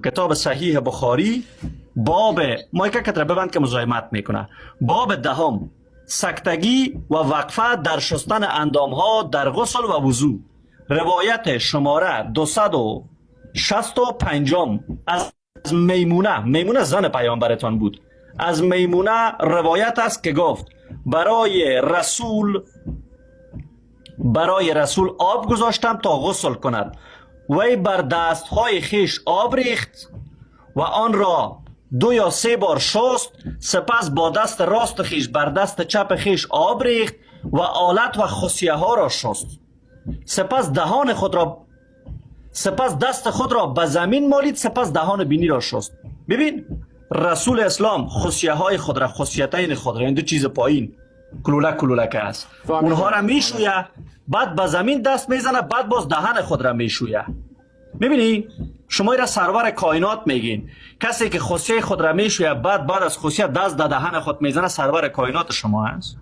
کتاب صحیح بخاری، باب مایک کت ببند که مزاحمت میکنه. باب دهم، سکتگی و وقفه در شستن اندام ها در غسل و وضو، روایت شماره 265 از میمونه. میمونه زن پیامبرتان بود. از میمونه روایت است که گفت برای رسول آب گذاشتم تا غسل کند. وی بر دستهای خویش آب ریخت و آن را دو یا سه بار شست. سپس با دست راست خویش بر دست چپ خویش آب ریخت و آلت و خصیه ها را شست. سپس دست خود را به زمین مالید، سپس دهان بینی را شست. ببین، رسول اسلام خصیه های خود را، خصیتین خود را، این دو چیز پایین کلولک کلولک است، اونها را میشویه، بعد به زمین دست میزنه، بعد باز دهن خود را میشویه. میبینی، شما را سرور کائنات میگین. کسی که خصیه خود را میشویه، بعد از خصیه دست در دهن خود میزنه، سرور کائنات شما است.